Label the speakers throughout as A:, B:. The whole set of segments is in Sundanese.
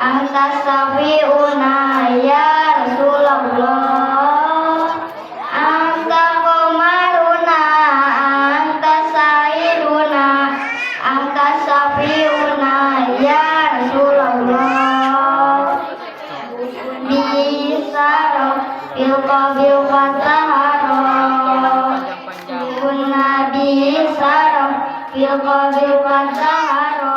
A: Anta syafi'una ya Rasulullah. Anta qamaruna, anta sayyiduna, anta syafi'una ya Rasulullah. Bisaro fil qabil fataharo. Nabi saro fil qabil fataharo.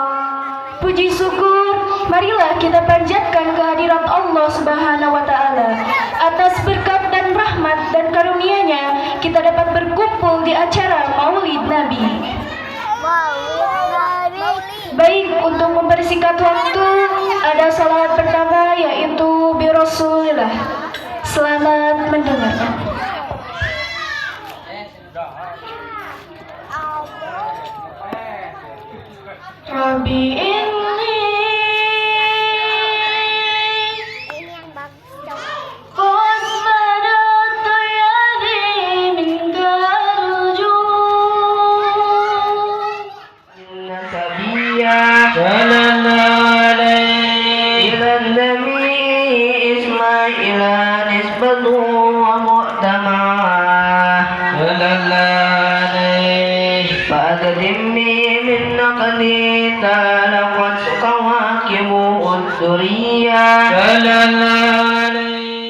B: Puji syukur, marilah kita panjatkan kehadirat Allah Subhanahu wa Ta'ala. Atas berkat dan rahmat dan karunia-Nya, kita dapat berkumpul di acara Maulid Nabi. Baik, untuk mempersingkat waktu, ada salawat pertama yaitu Bi Rasulillah. Selamat mendengarkan. Rabbi inni qad madadtu yadi minka arju.
C: صلى عليه إلى النبي إسماعيل نسبة ومؤتمى صلى عليه فأقدمني من نقدي تالقت كواكب الدريا صلى عليه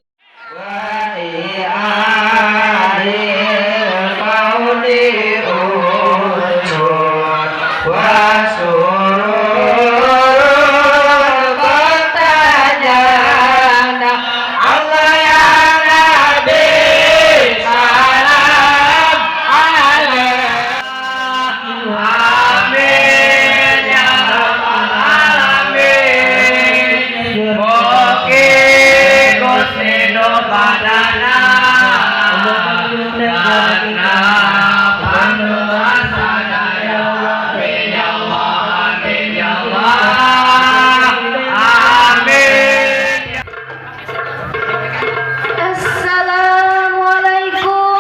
C: وآل القول أوتون وسرور قد تجنى الله يا نبي سلام عليك آمين يا رب العالمين. Mugi Gusti padana Amin ya Allah, amin ya Allah, amin.
B: Assalamualaikum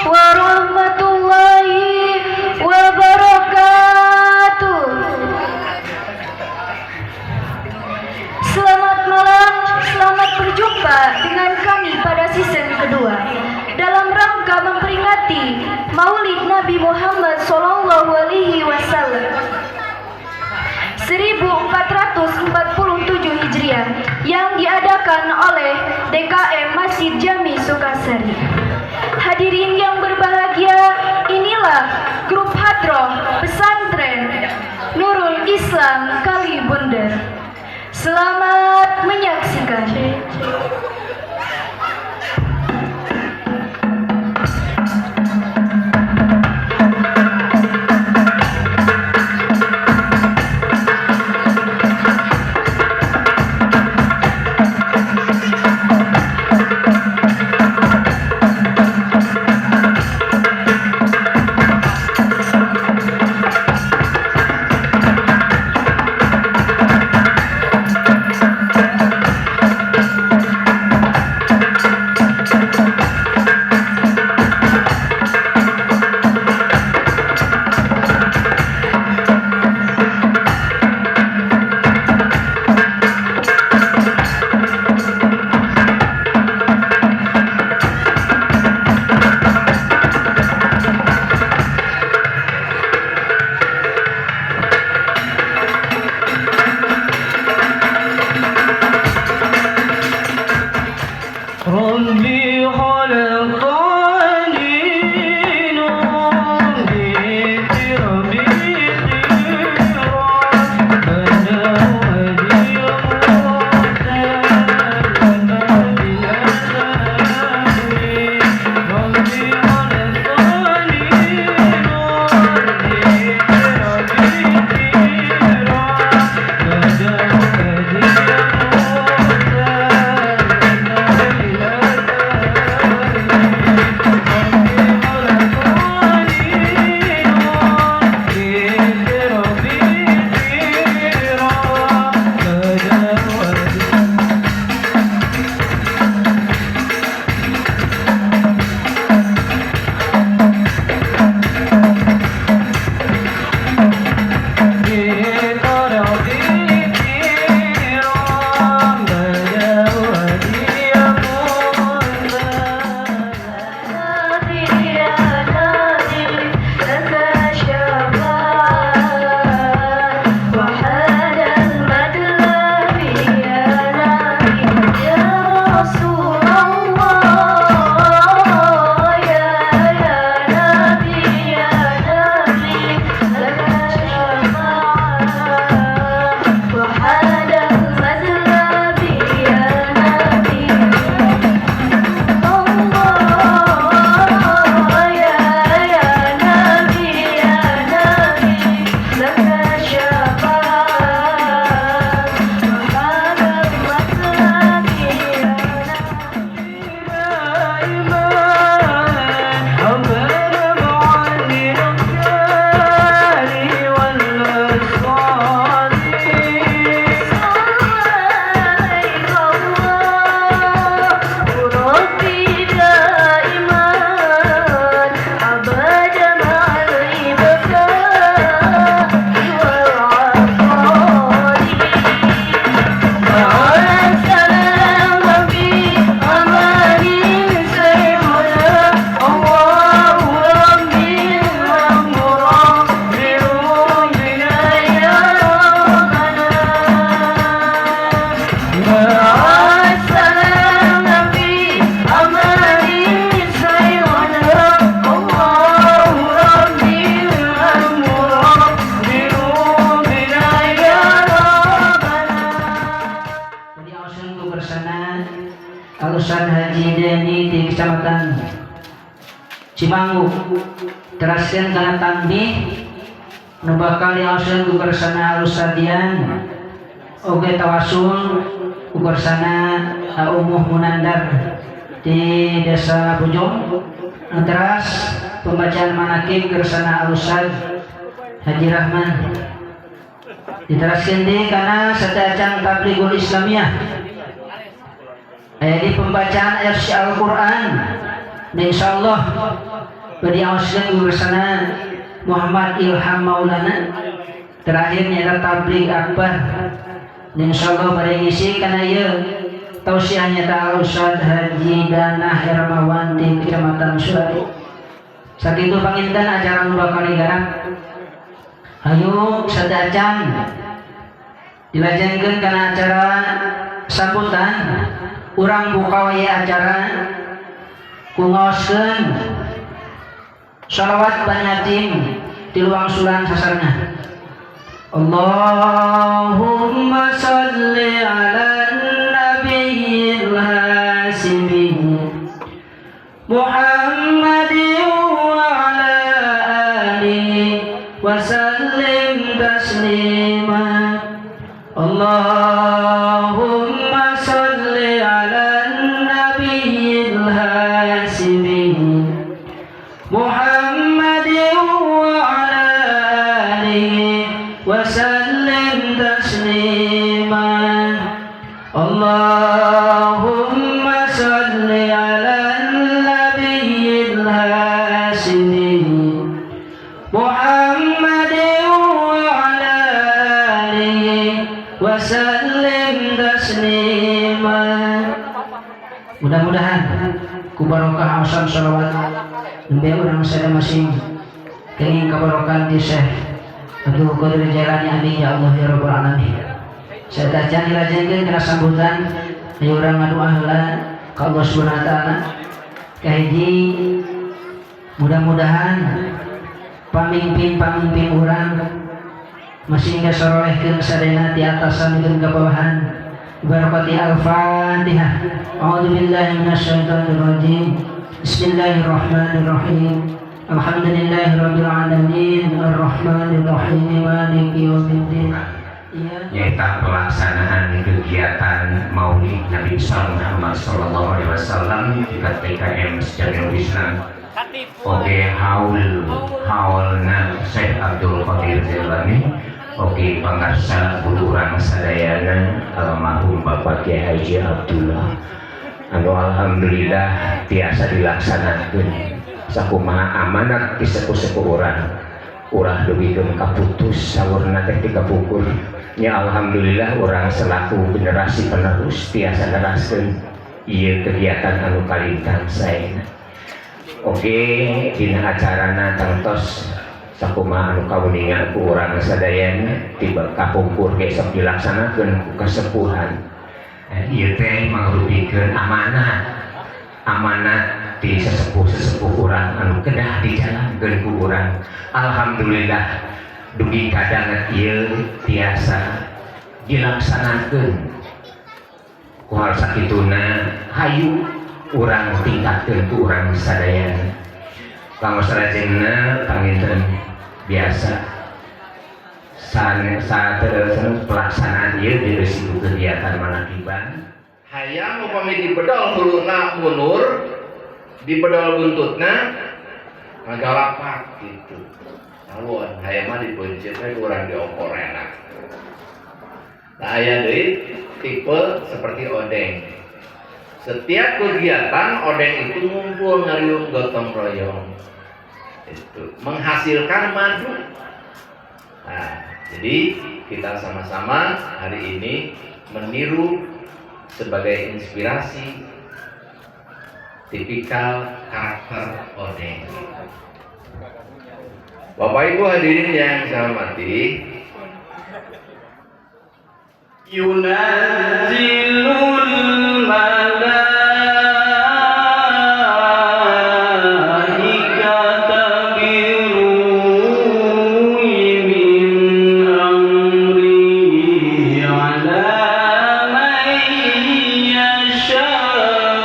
B: warahmatullahi wabarakatuh. Selamat malam, selamat berjumpa dengan kami pada season kedua dalam rangka memperingati Maulid Nabi Muhammad Sallallahu Alaihi Wasallam 1447 Hijriah yang diadakan oleh DKM Masjid Jami Sukasari. Hadirin yang berbahagia, inilah grup Hadroh Pesantren Nurul Islam Kalibunder. Selamat menyaksikan.
C: ربي خلقني نوري ربي ربنا ولي ربي خلقني نوري ربي ربنا ولي.
D: Al Ustad Haji Deni di Kecamatan Cimanggu. Teraskeun kana tanbih nu bakal diaoskeun ku kersana Al Ustad Dian, oge tawasul ku kersana Umuh Munandar di Desa Bojong. Nu teras pembacaan manakib kersana Al Ustad Haji Rahman. Diteraskeun deui kana sateuacan Tablighul Islamiyah, aya di pembacaan ayat Al-Qur'an, dan insyaallah bade diaoskeun ku kersana Muhammad Ilham Maulana. Terakhir nyata tabligh akbar, dan insyaallah bade ngisi kana ieu tausiahnya ta Ustaz Haji Danah Hermawan di Kecamatan Surade. Sakitu panginten acara nu bakal digarap. Hayu sateuacan dilajengkeun kana acara sambutan. Urang buka wae acara ku ngaoskeun sholawat banyatim di wangsulan sasarengan. Allahumma salli ala nabiyil hasimi Muhammadin wa ala alihi wa sallim taslima. Allahumma salli ala nabiyil hasimi Muhammadin wa ala alihi wa sallim taslima. Allahumma salli ala nabiyil hasimi Muhammadin wa ala alihi wa sallim taslima. Mudah-mudahan ku barokah aosan sholawat nembe urang sadaya masing kenging kabarokan ti Syekh Abdul Qadir Jailani, amin ya Allah ya Rabbal alamin. Sateuacan dilajengkeun kana sambutan, ayo urang ngadua heula ka Allah Subhanahu wa taala. Kahiji, mudah-mudahan pamimpin-pamimpin urang masing gasorolehkeun sadayana ti atasan ka bawahan. Barakati Al-Fatihah. A'udzu billahi minasyaitonir rajim. Bismillahirrahmanirrahim. Alhamdulillahirabbil alamin arrahmanir rahim maliki yaumiddin. Iya.
E: Nyaeta pelaksanaan kegiatan Maulid Nabi besar Muhammad Sallallahu Alaihi Wasallam di TKM Jamiul Islam. Oke, haul haulna Syekh Abdul Qadir Jailani. Oke, pangarsa urang sadayana almarhum Bapak Kiai Haji Abdullah, anu alhamdulillah tiasa dilaksanakeun sakumaha amanat ti sepuh-sepuh urang, ulah dugikeun kaputus saurna teh ti kapungkur nya. Alhamdulillah, urang selaku generasi penerus tiasa neraskeun ieu kegiatan anu kalintang saena. Oke, dina acarana tangtos sakumaha anu kauninga ku urang sadayana tiba kapungkur ge sok dilaksanakeun ku kasepuhan. Ieu teh mangrupikeun amanat, amanat di sesepuh-sesepuh urang anu kedah dijalankeun ku urang. Alhamdulillah, dugi kadanget ieu tiasa dilaksanakeun. Ku hal sakituna, hayu urang tingkatkeun ku urang sadayana. Kanggo salajengna, panginten biasa saat pelaksanaan ieu direusi ku kegiatan manakiban.
C: Hayam upami dibedol huluna mundur, dibedol buntutna ngagalapak gitu. Awon hayam mah dipeuncit we urang diopor enak. Nah, aya deui tipe seperti odeng. Setiap kegiatan odeng itu ngumpul, ngariung, gotong royong. Itu menghasilkan madu. Nah, jadi kita sama-sama hari ini meniru sebagai inspirasi tipikal karakter odeng. Bapak Ibu hadirin yang saya hormati,
F: ينزل الملائكة بالروح من أمره على من يشاء.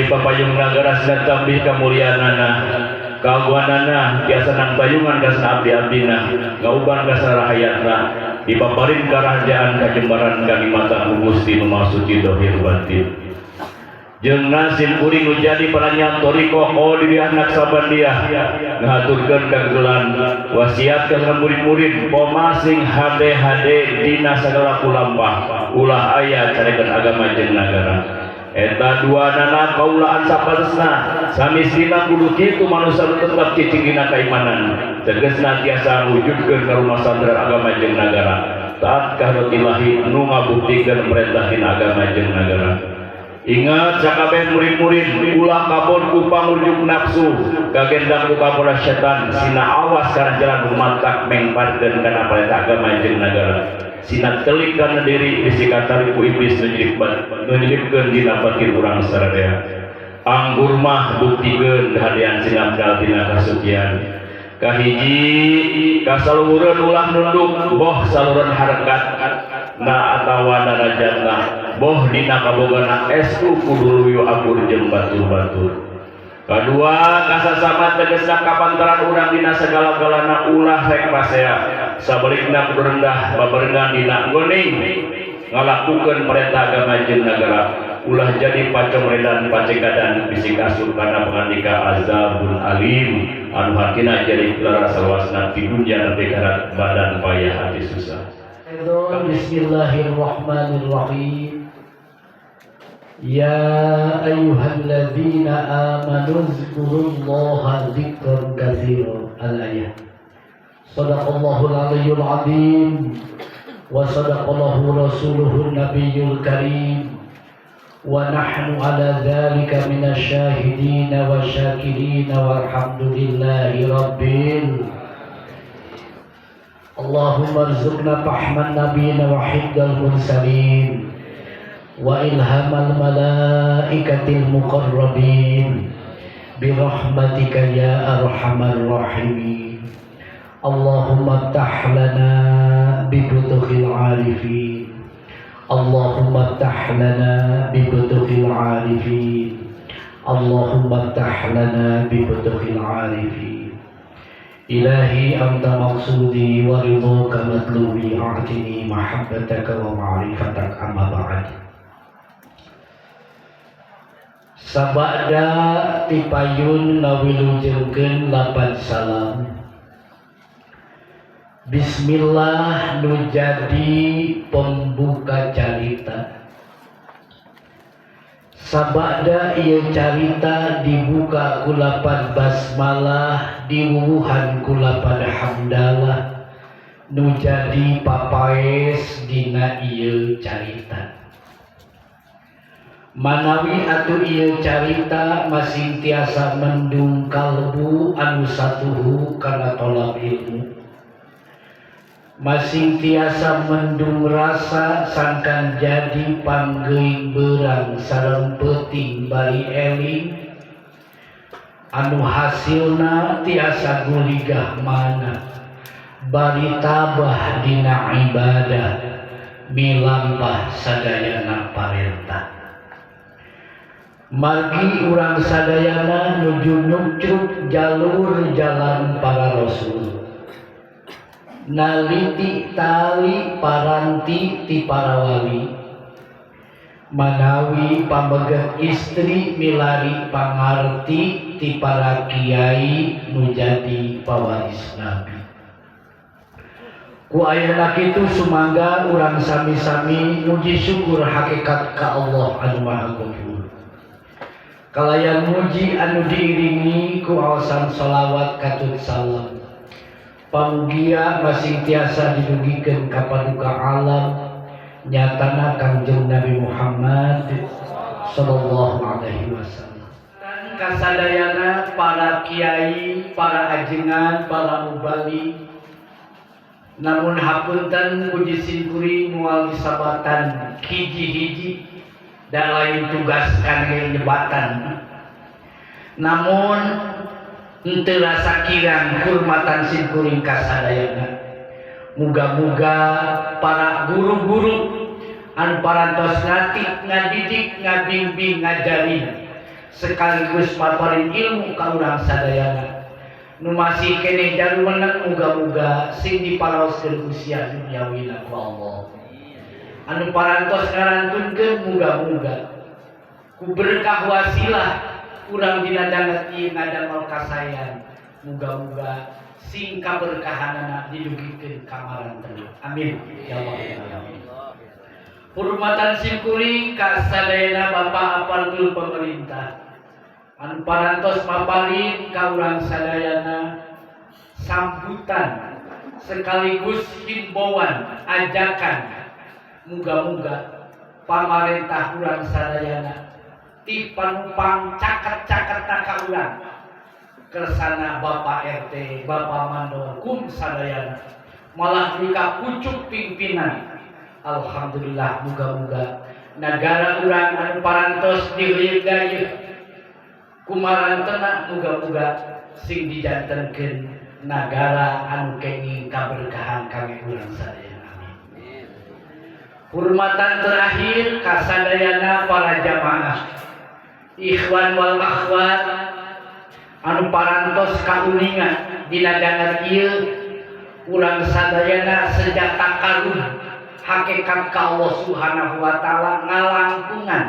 F: Dipapayung nagara sina tambih kamulianana kaguanana tiasa nangtayungan kasana abdi-abdina ngauban kasana rahayatna dipaparin karajaan kajembaran kanikmatan Gusti nu Maha Suci dohir batin. Jeung nasim kuring nu jadi paranyam thoriqoh Qadiriyah Naqsabandiyah ngahaturkeun kagegelan wasiat ka murid-murid pomasing hade-hade dina sagala kulampah ulah aya carekan agama jeung nagara. Eta dua nana kaulaan sapatesna samistina kudu kitu manusia nu tetep cicing dina kaimanan tegasna tiasa ngawujudkeun karumasan terhadap agama jeung nagara taat ka hadrat ilahi nu ngabuktikeun perintah dina agama jeung nagara. Ingat sakabeh murid-murid ulah kabon ku pangurjuk nafsu kagendang ku kabola setan sina awas kana jalan rumatak mengparkeun kana perintah agama jeung nagara sina telik kana diri bisi katarik ku iblis nu nyelipkeun dina batin urang saradaya. Anggur mah buktikeun kahadean sinabdal dina kasucian. Kahiji kasaluhureun ulah nunduk boh saluran harkat na atawa darajatna boh dina kabogana estu kudu luyu akur jeung batur-batur. Kadua kasasama tegesna kapantaran urang dina sagala-galana ulah rek pasea sabalikna kudu rendah babarengan dina goning ngalakukeun perintah agama jeung nagara ulah jadi pacongredan pacekadan bisi kasur kana pangandika azabun alim anu hartina jadi lara salawasna di dunia nepi ka badan payah hati susah.
G: Bismillahirrahmanirrahim. Ya ayyuhalladzina amanu dzkurullaha dzikran katsiran. Al-ayah. Sadaqallahul aliyyul azim wa sadaqallahu rasuluhun nabiyyul karim wa nahnu ala dzalika minasyahidin wa syakirin walhamdulillahi rabbil. Allahumma rzuqna fahman nabiyina wa hifdzal mursalin wa ilhamal malaikatil muqarrabin birahmatika ya arhamar rahimin. Allahumma ftah lana bi butuhil arifin. Allahumma ftah lana bi butuhil arifin. Allahumma ftah lana bi butuhil arifin. Ilahi anta maqsudi wa ridhoka matlubi a'tini mahabbataka wa ma'rifatak amma ba'd. Sabada tipayun ngawilujengkeun lapan salam. Bismillah nu jadi pembuka carita. Sabada ieu carita dibuka ku lapan basmalah diwuwuhan ku lapan hamdalah nu jadi papaes dina ieu carita. Manawi atuh ieu carita masing tiasa mendung kalbu anu satuhu kana tolab ilmu. Masing tiasa mendung rasa sangkan jadi panggeuing beurang sareng peuting bari eling anu hasilna tiasa guligah mana bari tabah dina ibadah milampah sadayana parentah. Margi urang sadayana nuju nyukcruk jalur jalan para rasul naliti tali paranti ti para wali manawi pamegat istri milari pangarti ti para kiai nu jadi pawaris nabi. Ku ayana kitu sumangga urang sami-sami muji syukur hakikat ka Allah anu Maha Ghafur. Kalayan muji anu diiringi ku awasan sholawat katut salam. Pamugia masing tiasa didugikeun ka paduka alam nyatana Kangjeng Nabi Muhammad sallallahu alaihi wasallam. Kasadayana para kiai, para ajengan, para mubali. Namun hapunten puji simkuring moal disabatan hiji-hiji dan lain tugas kangge nyebatan. Namun henteu rasa kirang hormatan simkuring kasadayana. Muga-muga para guru-guru anu parantos ngatik, ngadidik, ngabimbing, ngajarin Sekaligus maparin ilmu ka urang sadayana. Nu masih keneh jarumeneng muga-muga sing diparaoskeun usia duniawina ku Allah. Anu parantos ngarantunkeun muga-muga ku berkah wasilah urang dina danget ieu ngadamel kasayan. Muga-muga sing kaberkahanana didugikeun ka marantena. Amin ya Allah ya Rabbi. Hurmatan simkuring ka sadayana Bapak aparatur pemerintah anu parantos maparin ka urang sadayana sambutan sekaligus himbauan ajakan muga-muga pamarentah urang sadayana ti panupang caket-caket ka urang kersana Bapak RT, Bapak Mandor, kum sadayana malah duka pucuk pimpinan. Alhamdulillah muga-muga nagara urang anu parantos diheuyeut dayeuh kumarantena muga-muga sing dijantenkeun nagara anu kenging kaberkahan kami urang sadayana. Amin. Hormatan terakhir ka sadayana para jamaah ikhwan wal akhwat anu parantos kauninga dina danget ieu urang sadayana sejak takarun hakikat ka Allah Subhanahu wa taala ngalangkungan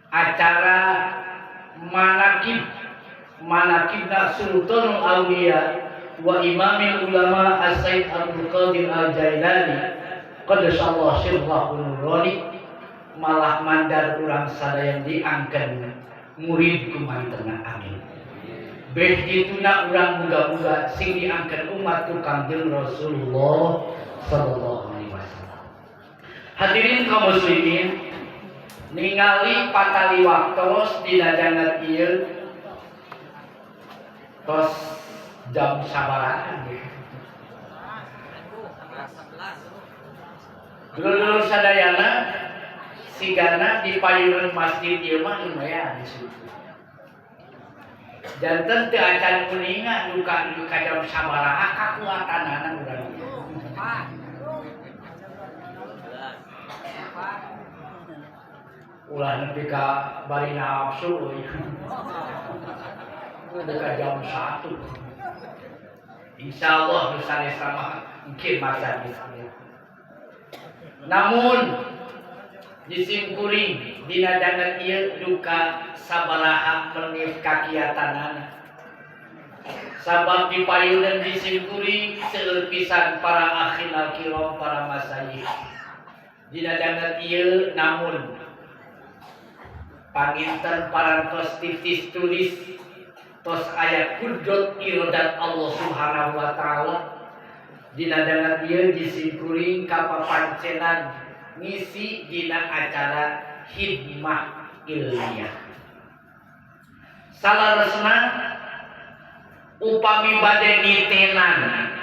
G: acara manakib manakibna Sultanul Auliya wa Imamil Ulama As-Sayyid Abdul Qadir Al-Jailani qaddasallahu sirrahu nurani malah mandar urang sadaya diangkeun murid kumantena. Amin. Beh dituna urang muga-muga sing diangkeun umat ku Kangjeng Rasulullah sallallahu alaihi wasallam. Hadirin kaum muslimin, ningali patali waktos dina danget ieu tos jam sabaraha ge. Dulur-dulur sadayana sigana di payunan masjid ieu mah lumayan di situ. Janten teu acan kuninga duka duka jam sabaraha kakuatanana urang. Ulah nepi ka bari nafsu euy. Duka jam 1. Insyaallah nu sanes mah mungkin masa bisa. Namun disimkuring dina danget ieu duka sabaraha menit kakiatanana. Sabab dipayunan disimkuring seueur pisan para akhil kiram para masayih. Dina danget ieu namun panginten parantos titis tulis tos aya kudrat irodat Allah Subhanahu wa taala. Dina danget ieu disimkuring ka papancenan ngisi dina acara hikmah ilmiah. Salaresna upami bade nitenan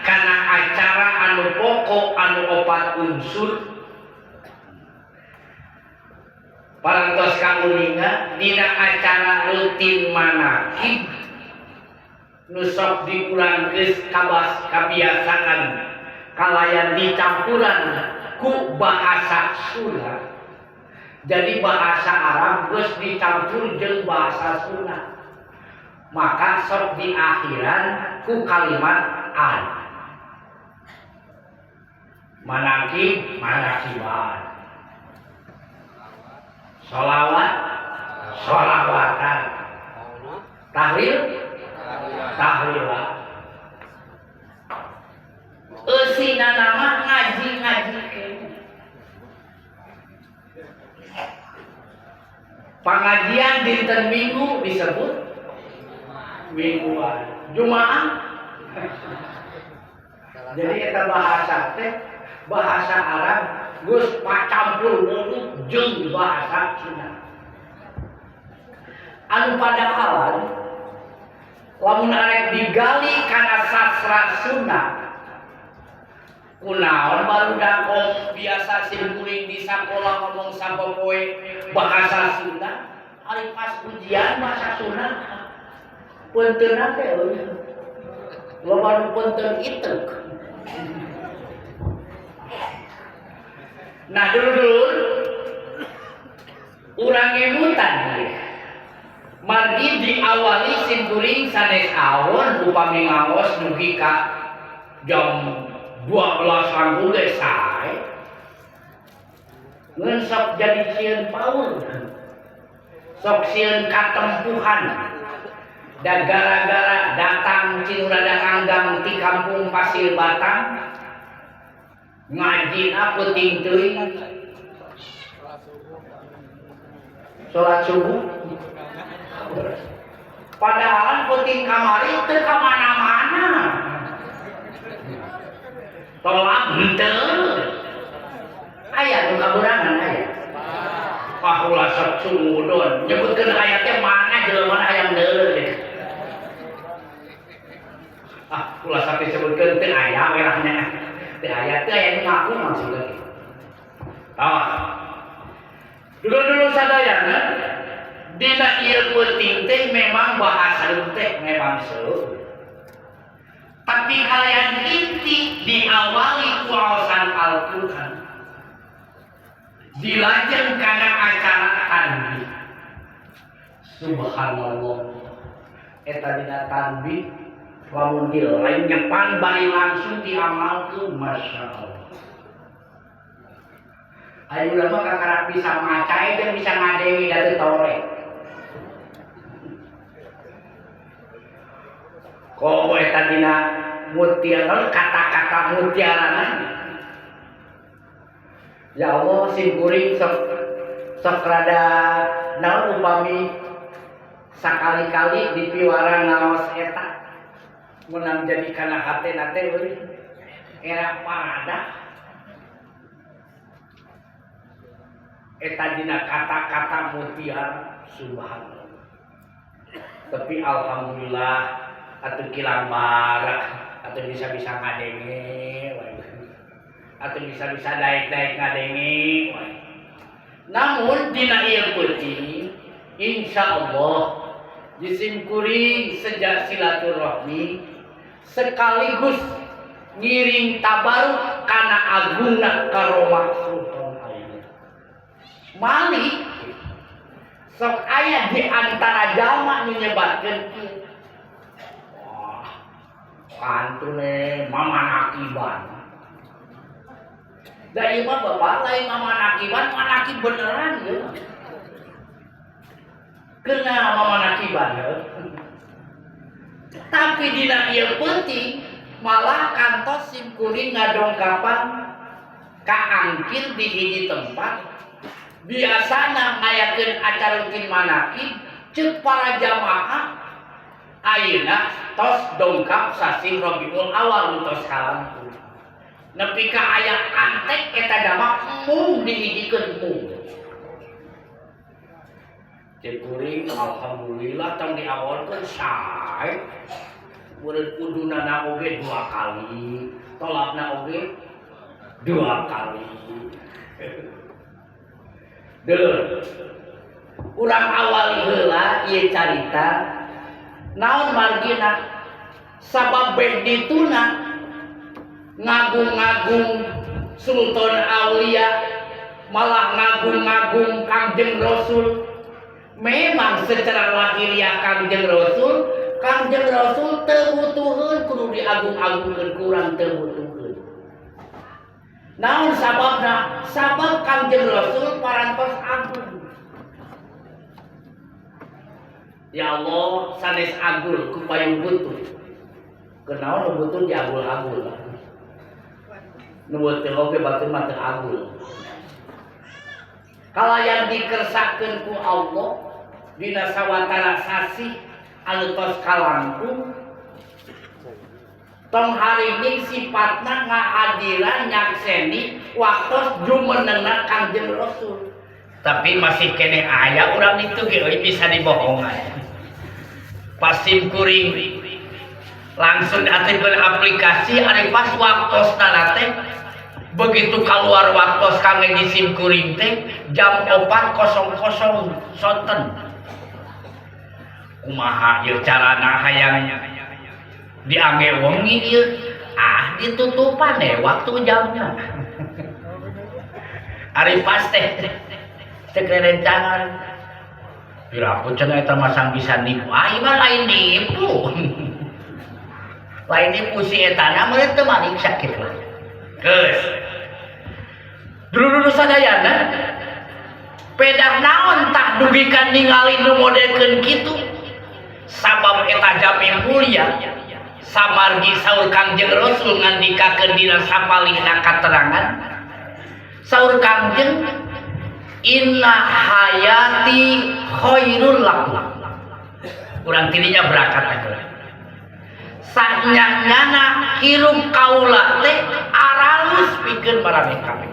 G: kana acara anu pokok anu opat unsur parantos kauninga dina acara rutin manakib nu sok diurang geus kabas kabiasaan kalayan dicampuran ku bahasa Sunda. Jadi bahasa Arab geus dicampur jeung bahasa Sunda. Maka sok diakhiran ku kalimat an. Manakib manakiban. Sholawat sholawatan. Tahlil tahlilan. Eusina nama ngaji-ngaji. Pengajian dinten Minggu disebut mingguan. Jumaah. Jadi eta bahasa teh bahasa Arab geus pacampur mulut jeung bahasa Sunda. Anu padahalan lamun arek digali kana sastra Sunda kunaon barudak biasa simkuring di sakola ngomong sapopoe bahasa Sunda, ari pas ujian bahasa Sunda punteuna teh euy. Loba nu punten iteuk. Nah dulur-dulur urang ngemutan Margi diawali simkuring sanes awon upami ngaos dugi ka jam 12 langkung ge sae. Ngan sok jadi sieun paur. Sok sieun katempuhan. Dan gara-gara datang Cinurada Anggang ti kampung Pasir Batang ngajina peuting teuing salat subuh. Padahal peuting kamari teu ka mana-mana. Tolak henteu. Aya nu kaburangan aya. Ah ulah sok sungudon. Nyebutkeun ayatnya mana jelema hayang deuleu deh. Ah ulah sok disebutkeun teu aya werahnya. Teu aya teu aya nu ngaku maksudna. Tah. Dulu-dulu sadayana dina ieu peuting teh memang bahasa teh memang seueur. Tapi kalayan inti diawali ku waosan Al-Qur'an. Dilajeng kana acara tanbih. Subhanallah. Eta dina tanbih lamun dilenyepan bari langsung diamalkeun, masyaallah. Ayo urang mah kakarak bisa maca jeung bisa ngadewi da teu tore. Komo eta dina mutiara kata-kata mutiarana. Ya Allah simkuring sok sok rada naon upami sakali-kali dipiwarang ngaos eta menang jadi kana hate nate euy era pada eta dina kata-kata mutiara subhanallah. Tapi alhamdulillah atuh kilang barak atuh bisa-bisa ngadenge atau bisa-bisa daek-daek ngadenge. Namun dina ieu peuting insyaallah disimkuring sejak silaturahmi sekaligus ngiring tabaruk kana agungna karomah Sultan Ayu. Malik sok aya di antara jalma nu nyebatkeun kieu. Wah, kantune mamanakiban. Da ieu mah bapak lain mamanakiban, manakib beneran ieu. Kena mamanakiban heuh. Tapi dina ieu peuting malah kantos simkuring ngadongkapan kaangkir di hiji tempat biasana ngayakeun acara rutin manakib ceuk para jamaah ayeuna tos dongkap sasih Rabiul Awal nu tos kalangkung. Nepi ka aya antek eta jamaah mung dihijikeun mung. Ceuk kuring alhamdulillah tong diawalkeun sae. Murid kudunana oge 2 kali, tolakna oge 2 kali. Deuh. Urang awali heula ieu carita naon margina sabab beh dituna ngagung-ngagung Sultan Aulia malah ngagung-ngagung Kangjeng Rasul. Memang secara lahiriah Kangjeng Rasul teu butuheun kudu diagung-agungkeun kurang teu butuheun. Naon sababna? Sabab Kangjeng Rasul parantos agung. Ya Allah, sanes agul ku payung butuh. Kenaon nu butuh diagul-agul. Nu teu oge batur mah teu agul. Kalayan dikersakeun ku Allah dina sawatara sasih anu tos kalangkung tong harining sifatna ngahadiran nyakseni waktos jumenengna Kangjeng Rasul. Tapi masih keneh aya urang ditu ge euy bisa dibohongan. Pasim kuring langsung diaturkeun aplikasi ari pas waktosna teh begitu keluar waktos kangge jisim kuring teh jam 4.00 sonten. Kumaha ieu carana hayang diangge wengi ieu? Ah ditutupan deh waktu jamnya. Ari pas teh cek rerencangan. Piraku cenah eta masang bisa nipu. Ah, ieu mah lain nipu. Lain nipu si etana meureun teu mariksa kitu. Geus. Dulur-dulur sadayana, pedah naon tah dugikan ningali nu modelkeun kitu? Sabab eta jami mulia. Samargi saur Kangjeng Rasul ngandikakeun dina sapalihna katerangan. Saur Kangjeng, "Inna hayati khairul lakum." Urang tidinya berangkat aja. Sanyana hirup kaula teh aralus pikeun maraneh kabeh.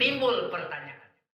G: Timbul pertanyaan.